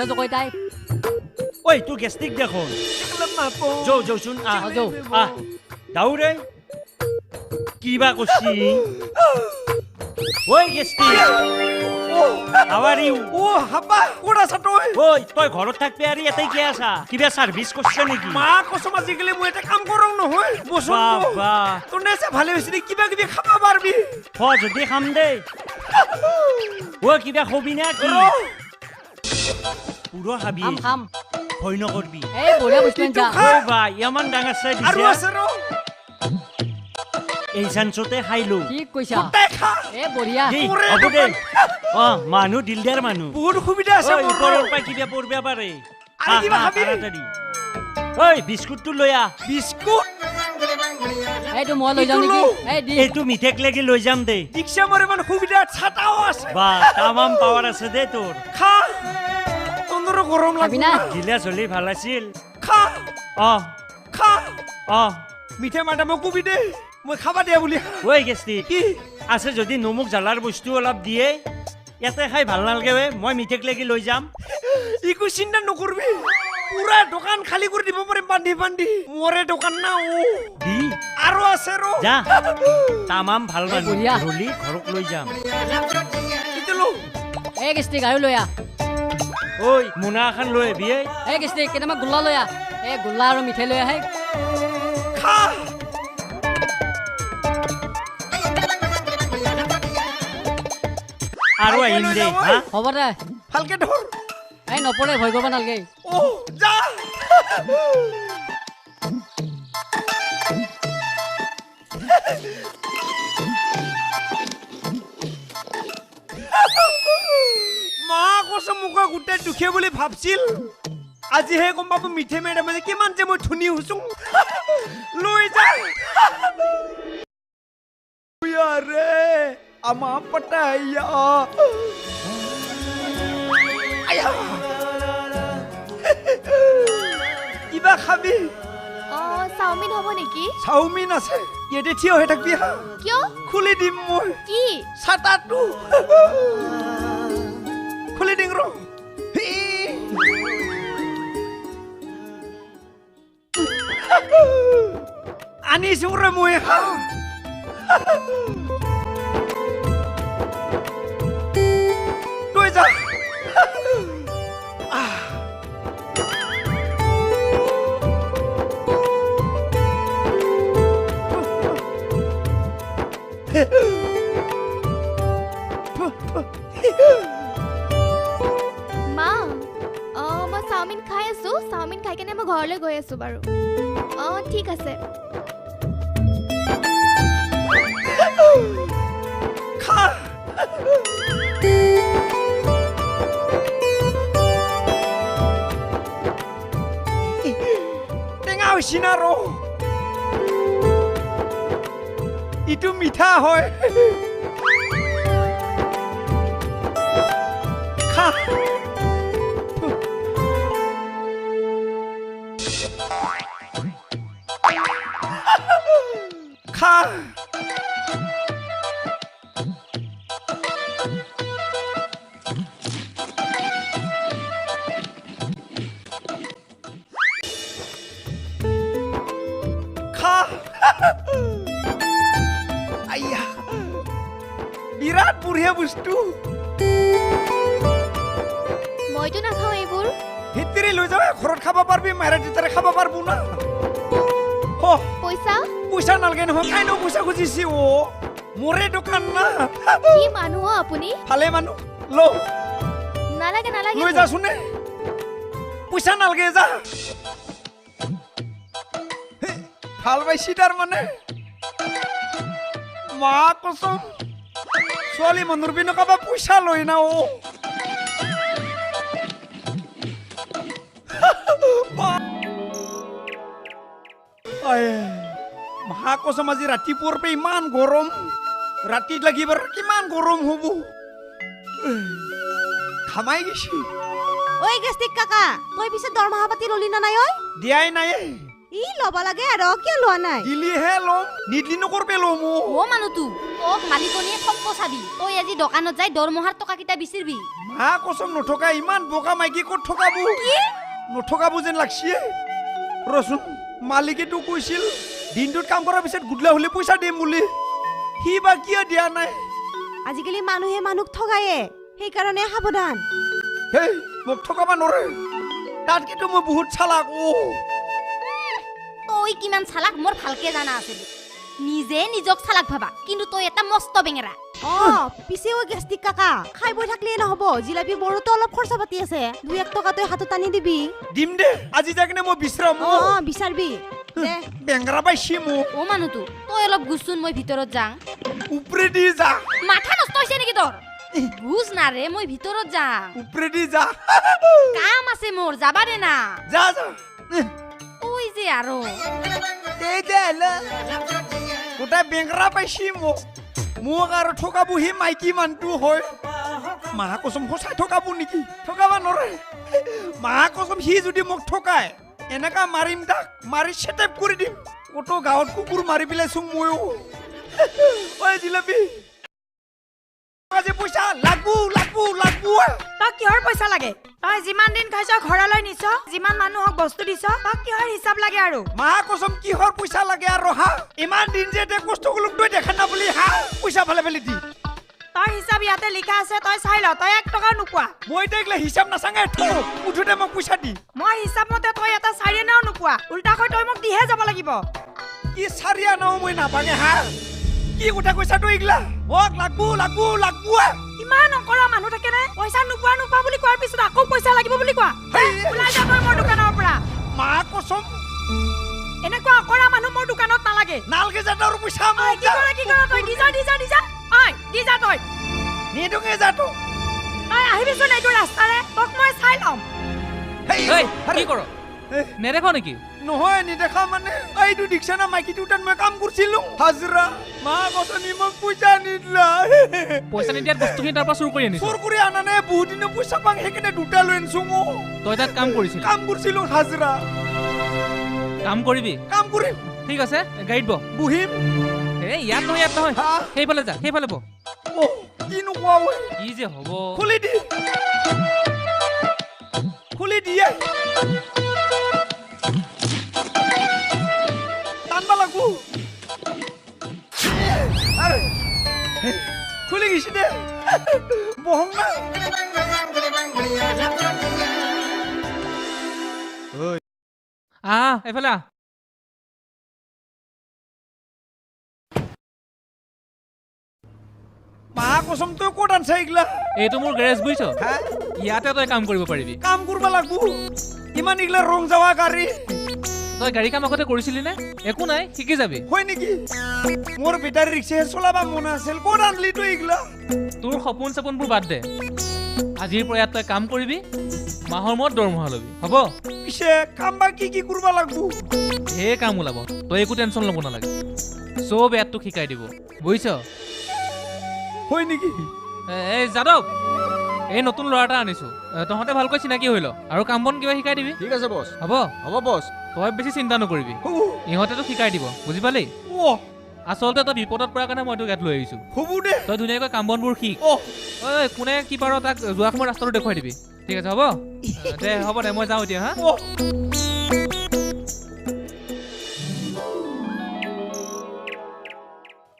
মুখে জকৈ তাই। ঐ তোৰ গেষ্টিক দেখোন। যৌ যৌচোন, আহ যৌ আহ দাউৰে কিবা কৰছি। ঐ gastric, how are you? O হাবা, ক'ত আছা তই? ঐ তই ঘৰত থাকবি আৰু ইয়াতে কিয় আছা? কিবা চাৰ্ভিচ কৰছ নেকি? মা কচম, আজিকালি মই এটা কাম কৰং নহয়। বচন তোৰ ভালে হৈছে, কিবা কিবি খাব পাৰবি। খোৱা যদি খাম দেই। ঐ কিবা খবি না কি? পুৰা খাবি, খাম, ভয় নকৰবি। এই বঢ়িয়া বস্তু আনছা। ঐ বা ইমান ডাঙৰ চাই দিছে। আৰু আছে ৰ, এই চান্সতে খাই লো। ঠিক কৈছা, এ বঢ়িয়া। হ'ব দে। অ মানুহ দিলদাৰ মানুহ, বহুত সুবিধা আছে। ওপৰৰ পৰা কিবা পৰবা পাৰে। আৰু কিবা খাবি? ঐ বিস্কুটটো লৈ আহ। বিস্কুট এইটো মই লৈ যাওঁ নেকি? এই দি, এইটো মিঠেক লাগি লৈ যাম দে। দিকছা মোৰ ইমান সুবিধা, ছাতাও আছে। বা তামাম পাৱাৰ আছে দে তোৰ। খা, তন্দৰো গৰম খাবি না? গিলাচ হ'লে ভাল আছিল। খা। অ খা। অ মিঠে মাদামক কবি দে মই খাবা দিয়া বুলি। ঐ গেষ্টিক, কি আছে যদি নমুক জ্বালাৰ বস্তু অলপ দিয়ে, ইয়াতে খাই ভাল নালাগে। মই মিঠেক লাগি লৈ যাম। একো চিন্তা নকৰবি, পুৰা দোকান খালী কৰি দিব পাৰিম বান্ধি বান্ধি। মোৰে দোকান না। ও দি আৰু আছে ৰ। যা, তামাম ভাল মানুহ, ৰলি ঘৰক লৈ যাম। এই গেষ্টিক আৰু লৈ আহ। ঐ মোনা এখন লৈ আহিবি। এই গেষ্টিক কেইটামান গোল্লা লৈ আহ। এই গোল্লা আৰু মিঠাই লৈ আহে। খা। আৰু আহিম দে। হ'ব দে, ভালকে ধৰ। এই নপৰে, ভয় কৰিব নালাগে। ও যা। মা কচম, মোক গোটেই দুখীয়া বুলি ভাবছিল, আজিহে গম পাব মিঠে মেডামে যে কিমান যে মই ধুনী হৈছো। লৈ যা। ৰে আমা পটাইয়া কিবা খাবি? অ চাওমিন হ'ব নেকি? চাওমিন আছে। ইয়াতে থিয় হৈ থাকবি হা। কিয়? খুলি দিম মই। কি? ছাতাটো খুলি দিম ৰ। আনিছো ৰ মই। তই যা। মা, অ মই চাওমিন খাই আছো। চাওমিন খাই কেনে মই ঘৰলৈ গৈ আছো বাৰু। অ ঠিক আছে। খা। টেঙা হৈছে না ৰ? ইটো মিঠা হয়। খা। খা। খা। আইয়া, বিৰাট বঢ়িয়া বস্তু। মইতো নাখাওঁ এইবোৰ। ভিতৰি লৈ যাওঁ, ঘৰত খাব পাৰবি, মায়েৰে দেউতাৰে খাব পাৰব না। পইচা? পইচা নালাগে নহয়, কাইনো পইচা খুজিছি। অ মোৰে দোকান না। কি মানুহ আপুনি? ভালে মানুহ। ল। নালাগে নালাগে, লৈ যাচোন। পইচা নালাগে যা। ভাল পাইছি তাৰ মানে। মা কচম, ছোৱালী মানুহৰ পিনে কাৰোবাৰ পইচা লয় না। অ মা কচম, আজি ৰাতিপুৱাৰ পৰা ইমান গৰম, ৰাতিত লাগিব কিমান গৰম হ'ব। ঘামাই গৈছি। ঐ গেষ্টিক কাকা, তই পিছে দৰমহা পাতি ললি না নাই? ঐ দিয়াই নাই। ই ল'ব লাগে আৰু কিয় লোৱা নাই? দিলিহে ল'ম, নিদিলি নকৰবে ল'ম। অ মানুহটো, তোক মালিকনীয়ে ঠগব চাবি। তই আজি দোকানত যাই দৰমহাৰ টকাকেইটা বিচাৰিবি। মা কচম নথকা ইমান বোকা মাইকী ক'ত ঠগাব? নঠগাব যেন লাগছিয়ে। ৰচোন, মালিকেতো কৈছিল দিনটোত কাম কৰাৰ পিছত গুডলা হ'লে পইচা দিম বুলি, সি বা কিয় দিয়া নাই? আজিকালি মানুহে মানুহক ঠগায়ে, সেইকাৰণে সাৱধান। হেই, মোক ঠগাব নৰে, তাত কিন্তু মই বহুত চালাক। অ তই কিমান চালাক মোৰ ভালকে জানা আছিল। নিজে নিজক চালাক ভাবা, কিন্তু তই এটা মস্ত বেঙেৰা। অ পিছে ঐ গেষ্টিক কাকা, খাই বৈ থাকিলেই নহ'ব, জিলাপি বৰোতো অলপ খৰচা পাতি আছে, 2-1 টকা তই হাতত টানি দিবি। দিম দে, আজি যাই কিনে মই বিচাৰাম। অ বিচাৰবি দে। বেঙেৰা পাইছি মোক। অ মানুহটো, তই অলপ গুচোন, মই ভিতৰত যাওঁ। উপৰে দি যা। মাথা নষ্ট হৈছে নেকি তোৰ? বুজ না ৰে, মই ভিতৰত যাওঁ। উপৰে দি যা, কাম আছে মোৰ, যাবা দে না। যা যা। তই যে আৰু গোটাই বেঙেৰা পাইছি মোক। মোক আৰু ঠগাবহি মাইকী মানুহটো হয়। মা কচম সঁচাই ঠগাব নেকি? ঠগাব নৰে। মা কচম সি যদি মোক ঠগায়, এনেকা মাৰিম তাক, মাৰি চেটেপ কৰি দিম। ক'তো গাঁৱত কুকুৰ মাৰি পেলাইছো ময়ো। ঐ জিলাপি, আজি পইচা লাগবো লাগবো লাগবো। তই কিহৰ পইচা লাগে? তই যিমান দিন খাইছ ঘৰলৈ নিছ, যিমান মানুহক বস্তু দিছ, তই কিহৰ হিচাপ লাগে আৰু? মা কচম কিহৰ পইচা লাগে আৰু? হা, ইমান দিন যে কষ্ট কৰিলো তই দেখা না বুলি, হা পইচা ফালে ফালে দি। তই হিচাপ ইয়াতে লিখা আছে, তই চাই ল, তই 1 টকাও নোপোৱা। মই এতিয়া এইগিলা হিচাপ নাচাঙে, থ মুঠতে মোক পইচা দি। মই হিচাপ মতে তই এটা 4 আনাও নোপোৱা, উল্টাকৈ তই মোক দিহে যাব লাগিব। কি 4 আনাও মই নাপাঙে? হা কি কথা কৈছা তই এইগিলা? মোক লাগবো লাগবো লাগবো। ইমান অকৰা মানুহ থাকে নে? পইচা নোপোৱা নোপোৱা বুলি কোৱাৰ পিছত আকৌ পইচা লাগিব বুলি কোৱা? ওলাই যা তই মোৰ দোকানৰ পৰা। মা কচম এনেকুৱা অকৰা মানুহ মোৰ দোকানত নালাগে। নালগে যা তোৰ পইচা মোক। কি কৰা কি কৰা তই? দি যা দি যা দি যা। ঐ দি যা তই। নিদোঙে যা তই। তই আহিবিচোন এইটো ৰাস্তাৰে, তোক মই চাই ল'ম। হেই কি কৰ? নেদেখ নেকি? নহয় নেদেখা মানে এইটো দেখিছা না মাইকীটোৰ তাত মই কাম কৰিছিলো হাজৰা। মা কচম ই মোক পইচা নিদিলা। পইচা নিদিয়াত বস্তুখিনি তাৰ পৰা চুৰ কৰি আনিছ? চুৰ কৰি আনা নাই, বহুত দিনৰ পইচা পাং সেইকাৰণে দুটা লৈ আনিছো। তই তাত কাম কৰিছিলি? কাম কৰিছিলো হাজৰা। কাম কৰিবি? কাম কৰিম। ঠিক আছে, গাড়ীত বহ। বহিম। এই ইয়াত নহয়, ইয়াত নহয়, সেইফালে যা, সেইফালে বহ। কিনো কোৱা ঐ? কি যে হ'ব। খুলি দি, খুলি দিয়ে। টানবা লাগব। আৰে খুলি গৈছে দে, বহং না। আহ এইফালে আহ। মা কচম তই ক'ত আনছা এইগিলা? এইটো মোৰ গেৰেজ বুজিছ, ইয়াতে তই কাম কৰিব পাৰিবি। কাম কৰিব লাগব, ইমান এইগিলা ৰং যাৱা গাড়ী। তই গাড়ী কাম আগতে কৰিছিলি নে? একো নাই, শিকি যাবি। হয় নেকি? মোৰ বেটাৰী ৰিক্সাহে চলাবা মন আছিল, ক'ত আনলি তই এইগিলা? তোৰ সপোন চপোনবোৰ বাদ দে, আজিৰ পৰা ইয়াত তই কাম কৰিবি, মাহৰ মূৰত দৰমহা ল'বি, হ'ব? পিছে কাম বা কি কি কৰিব লাগব? ঢেৰ কাম ওলাব, তই একো টেনশ্যন ল'ব নালাগে, চব ইয়াত তোক শিকাই দিব, বুজিছ? হয় নেকি? এই যাদৱ, এই নতুন ল'ৰা এটা আনিছোঁ, তহঁতে ভালকৈ চিনাকি হৈ ল আৰু কাম বন কিবা শিকাই দিবি। ঠিক আছে বছ। হ'ব হ'ব বছ। তই বেছি চিন্তা নকৰিবি, ইহঁতেতো শিকাই দিব, বুজি পালি? আচলতে তই বিপদত পৰাৰ কাৰণে মই তোক ইয়াত লৈ আহিছোঁ। হ'ব দে, তই ধুনীয়াকৈ কাম বনবোৰ শিক। ঐ কোনে কি পাৰ তাক যোৱা সময়ত ৰাস্তাটো দেখুৱাই দিবি, ঠিক আছে? হ'ব দে, হ'ব দে, মই যাওঁ এতিয়া। হা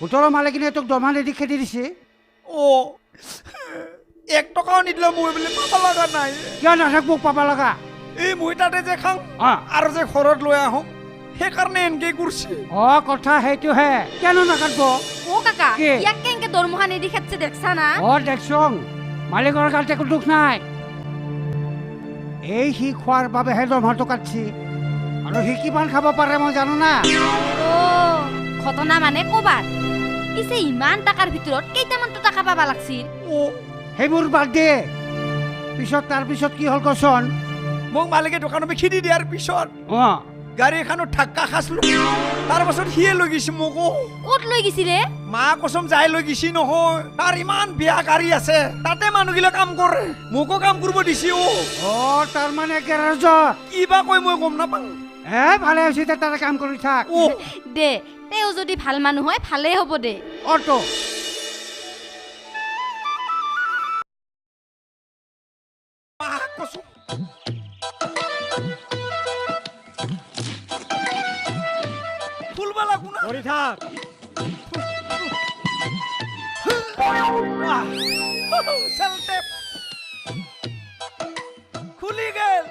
হোটেলৰ মালিকনীয়ে তোক দৰমহা নিদি খেদি দিছে? অ 1 টকাও নিদিলে মই বোলে পাব লগা নাই। কিয় নাথাকব পাব লগা? এই মই তাতে যে খাওঁ আৰু যে ঘৰত লৈ আহোঁ, সেইকাৰণে এনকে কৰিছে। অ কথা সেইটোহে, কেন নাকাটব? ও কাকা, ইয়াক কেনকে দৰমহা নিদি খেদছে দেখছা না? অ দেখছং, মালিকৰ গাত একো দুখ নাই, এই সি খোৱাৰ বাবেহে দৰমহাটো কাটছি, আৰু সি কিমান খাব পাৰে মই জানো না। অ ঘটনা মানে ক'বাত পিছে ইমান টাকাৰ ভিতৰত কেইটামানতো টাকা পাবা লাগছিল। সেইবোৰ বাদ দে, পিছত তাৰপিছত কি হ'ল কচোন? মোক মালিকে দোকানৰ পৰা খেদি দিয়াৰ পিছত গাড়ী এখনত ধাক্কা খাইছিলো, তাৰ পাছত সিয়ে লৈ গৈছে মোক। ক'ত লৈ গৈছিলে? মা কচম যাই লৈ গৈছি নহয়, তাৰ ইমান বেয়া গাড়ী আছে, তাতে মানুহগিলা কাম কৰে, মোকো কাম কৰিব দিছে। অ তাৰমানে গেৰেজত কিবা কৈ মই গম নাপাওঁ। এ ভালে হৈছে দে, তাতে কাম কৰি থাক। দে, তেওঁ যদি ভাল মানুহ হয় ভালেই হ'ব দে। অটো খুলবা লাগো না? কৰি থাক। চেলটেপ খুলি গেল।